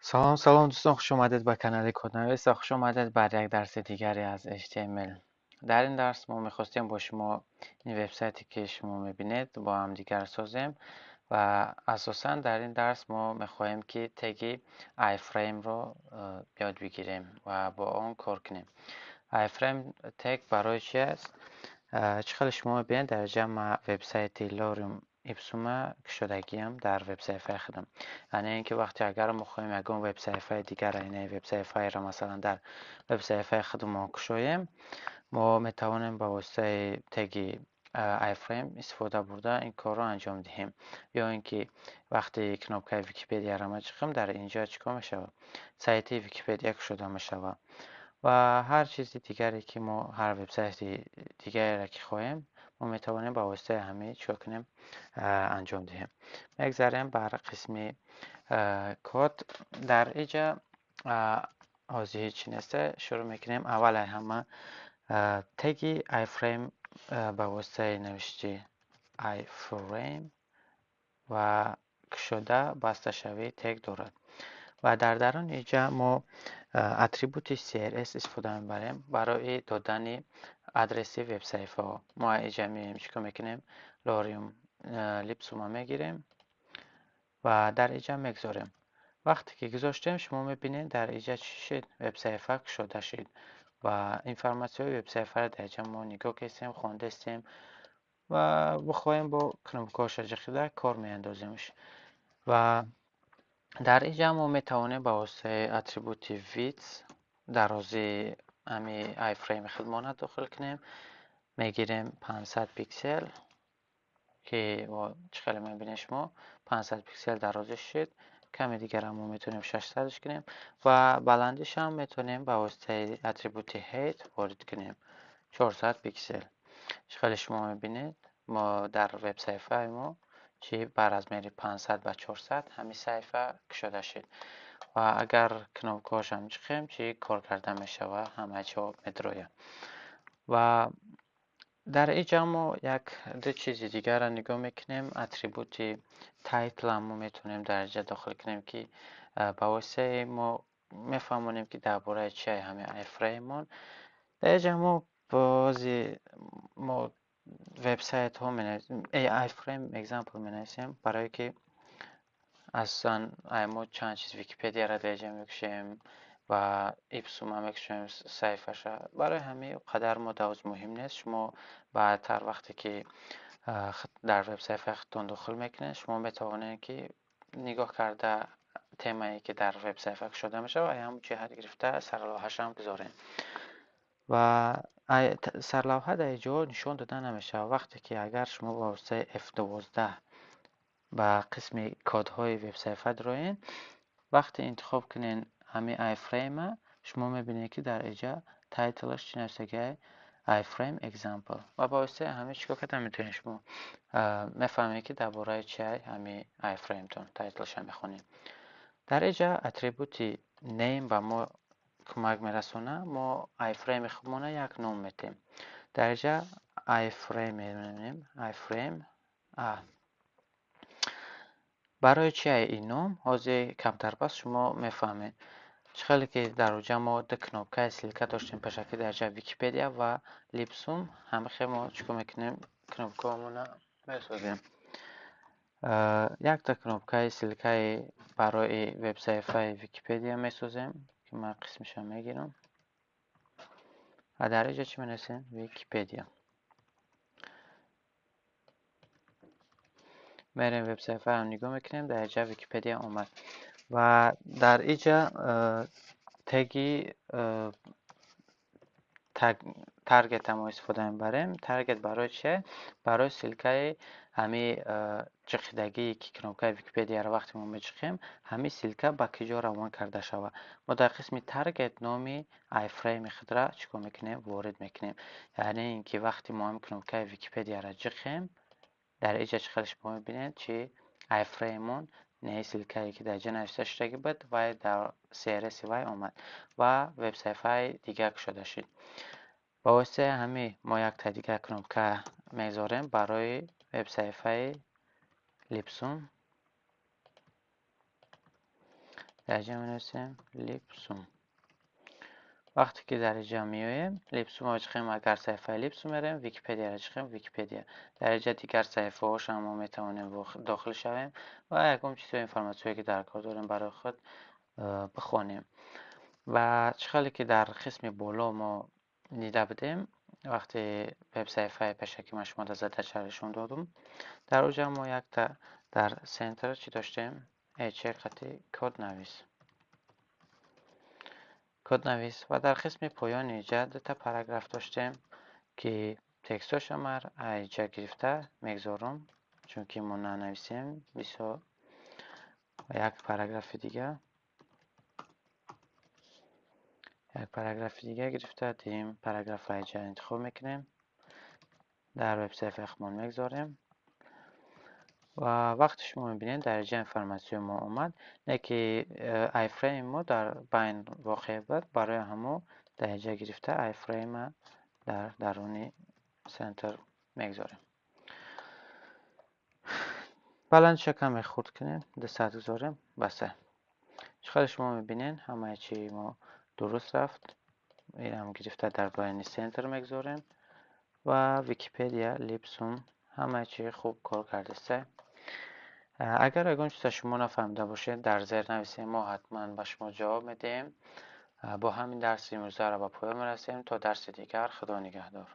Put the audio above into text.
Салом, салом дӯстон, хуш омадед ба канали Коднавис ва хуш омадед бар як дарси дигаре аз HTML. Дар ин дарс мо мехостем бо шумо ин вебсайте ки шумо мебинед бо ҳамдигар созем ва асосан дар ин дарс мо мехоҳем ки теги iframe-ро ёд бигирем ва бо он кор кунем. iframe тег барои чи аст? Чӣ хеле шумо мебинед, дар инҷа ма вебсайти Lorem Ipsum кушодагиам дар вебсайфаи худам. Яъне ин ки вақте агар мо хоҳем ягон вебсайфаи дигара, яъне вебсайфаеро масалан дар вебсайфаи худамон кушоем, мо метавонем ба воситаи теги iframe истифода бурда ин корро анҷом диҳем. Ё ин ки вақте кнопкаи Википедияро мачиқем, дар ин ҷо чӣ кор мешавад? Сайти Википедия кушода мешавад. Ва ҳар чизи дигаре ки мо, ҳар вебсайти дигареро ки хоҳем, мо метавонем ба воситаи ҳамин чӣ кор кунем, анҷом диҳем. Мегзарем бар қисми код. Дар инҷа ҳозир ҳеҷ чи нест. Шурӯъ мекунем. Аввал ҳама теги iframe ба воситаи навишти iframe ва кушода басташавии тег дорад. Ва дар даруни инҷа мо атрибути CRS истифода мебарем барои додани адреси вебсайфаҳо. Мо инҷа меоем, чӣ кор мекунем? Lorem Ipsum мегирем ва дар инҷа мегузорем. Вақте ки гузоштем, шумо мебинед, дар инҷа чӣ шуд? Вебсайфа кушода шуд ва информатсияҳои вебсайфаро дар инҷа мо нигоҳ кардем, хондастем ва бихоҳем бо кнопкаҳоша ҷиқида кор меандоземш. Ва дар инҷа мо метавонем ба воситаи атрибути width дарозии ҳами iframe худмона дохил кунем. Мегирем 500 пиксел, ки чӣ хеле мебинед шумо, 500 пиксел дарозиш шуд. Каме дигарам мо метавонем 600 кунем ва баландишам метавонем ба воситаи атрибути height ворид кунем 400 пиксел. Чӣ хеле шумо мебинед, мо дар вебсайфаи мо чи ба размери 500 ба 400 ҳамин саҳифа кушода шуд. Ва агар кнопкаҳошам ҷиқем, чи кор карда мешавад, ҳама чиҳо медрояд. Ва дар инҷа мо як ду чизи дигарро нигоҳ мекунем. Атрибути title ам мо метавонем дар инҷа дохил кунем, ки ба воситаи мо мефаҳмонем, ки дар бораи чи ҳамин iframe-мон. Дар инҷа мо бози мо вебсайтҳо менависем, iframe example менависем, барое ки асосан мо чанд чиз Википедияро дар инҷа мекушем ва Ipsum мекушем саҳифаша. Барои ҳамин қадар мо давз муҳим нест. Шумо баъдтар вақте ки дар вебсайфаи худтон дохил мекунед, шумо метавонед ки нигоҳ карда темае ки дар вебсайфа кушода мешавад, ҳамон ҷиҳат гирифта сарлавҳашам гузоред. Ва сарлавҳа дар инҷо нишон дода намешавад. Вақте ки агар шумо ба воситаи F12 ба қисми кодҳои вебсайфа дароед, вақте интихоб кунед ҳамин iframe, шумо мебинед, ки дар инҷа title-аш чӣ навиштагиай? iframe example. Ва ба воситаи ҳамин чӣ кор карда метавонед шумо? Мефаҳмед, ки дар бораи чи ҳамин iframe-тон title-ша мехонед. Дар инҷа атрибути name ба мо кӯмак мерасонад. Мо iframe худмона як ном метем. Дар инҷа iframe менависем, iframe a. Барои чи ин ном? Ҳозир камтар пас шумо мефаҳмед. Чӣ хеле ки дар оҷа мо ду кнопкаи ссылка доштем пешакӣ, дар ҷа Википедия ва Lipsum, ҳамин хел мо чӣ кор мекунем? Кнопкаҳомона месозем. Якта кнопкаи ссылкаи барои вебсайфаи Википедия месозем, ки ман қисмиша мегирам. Ва дар инҷа чӣ менависем? Википедия. Мерем вебсайфаро нигоҳ мекунем, дар инҷа Википедия омад. Ва дар инҷа теги таргета мо истифода мебарем. Таргет барои чие? Барои ссылкаи ҳамин ҷиқидагие ки кнопкаи Википедияро вақте мо меҷиқем, ҳамин ссылка ба куҷо равон карда шавад. Мо дар қисми таргет номи iframe худро чӣ кор мекунем? Ворид мекунем. Яъне ин ки вақте мо ҳамин кнопкаи Википедияро ҷиқем, дар инҷа чӣ хеле шумо мебинед, чи iframe-мон не ссылкае ки дар ҷа навишта шудагӣ буд, вай дар CRS вай омад ва вебсайфаи дигар кушода шуд. Ба воситаи ҳамин мо якта дигар кнопка мегузорем барои вебсайфаи Lipsum. Дар инҷа менависем Липсум. Вақте ки дар инҷа меоем, Липсумро чихем, агар саҳифаи Липсум мерем, Википедияро чихем, Википедия. Дар инҷа дигар саҳифаҳош ҳам мо метавонем дохил шавем ва ягон чизҳои информатсияе ки дар кор дорем, барои худ бихонем. Ва чӣ хеле ки дар қисми боло мо дида будем, вақте веб-саҳифаи пешакӣ ман шумо дар задача нишон додум, дар оҷа мо якта дар center чӣ доштем? H қати коднавис. Коднавис. Ва дар қисми поёни иҷа дута параграф доштем, ки текстҳоша ман иҷа гирифта мегзорам, чунки мо нанависем бисёр. Як параграфи дига, як параграфи дига гирифта, дим параграф иҷа интихоб мекунем, дар веб-саҳифаи худмон мегзорем. Ва вақте шумо мебинед, дар инҷа информатсияи мо омад, не ки iframe мо дар байн воқеъ буд, барои ҳамо дар инҷа гирифта iframe дар даруни center мегзорем. Баландиша каме хурд кунем, 200 гузорем, басе. Чӣ қадр шумо мебинед, ҳамаи чи мо дуруст рафт. Инам гирифта дар байни center мегзорем ва Википедия, Липсум, ҳамаи чи хуб кор кардааст. Агар ягон чиза шумо нафаҳмида бошед, дар зер нависед, мо ҳатман ба шумо ҷавоб медиҳем. Бо ҳамин дарси имрӯзаро ба поён мерасем. То дарси дигар, Худо нигаҳдор.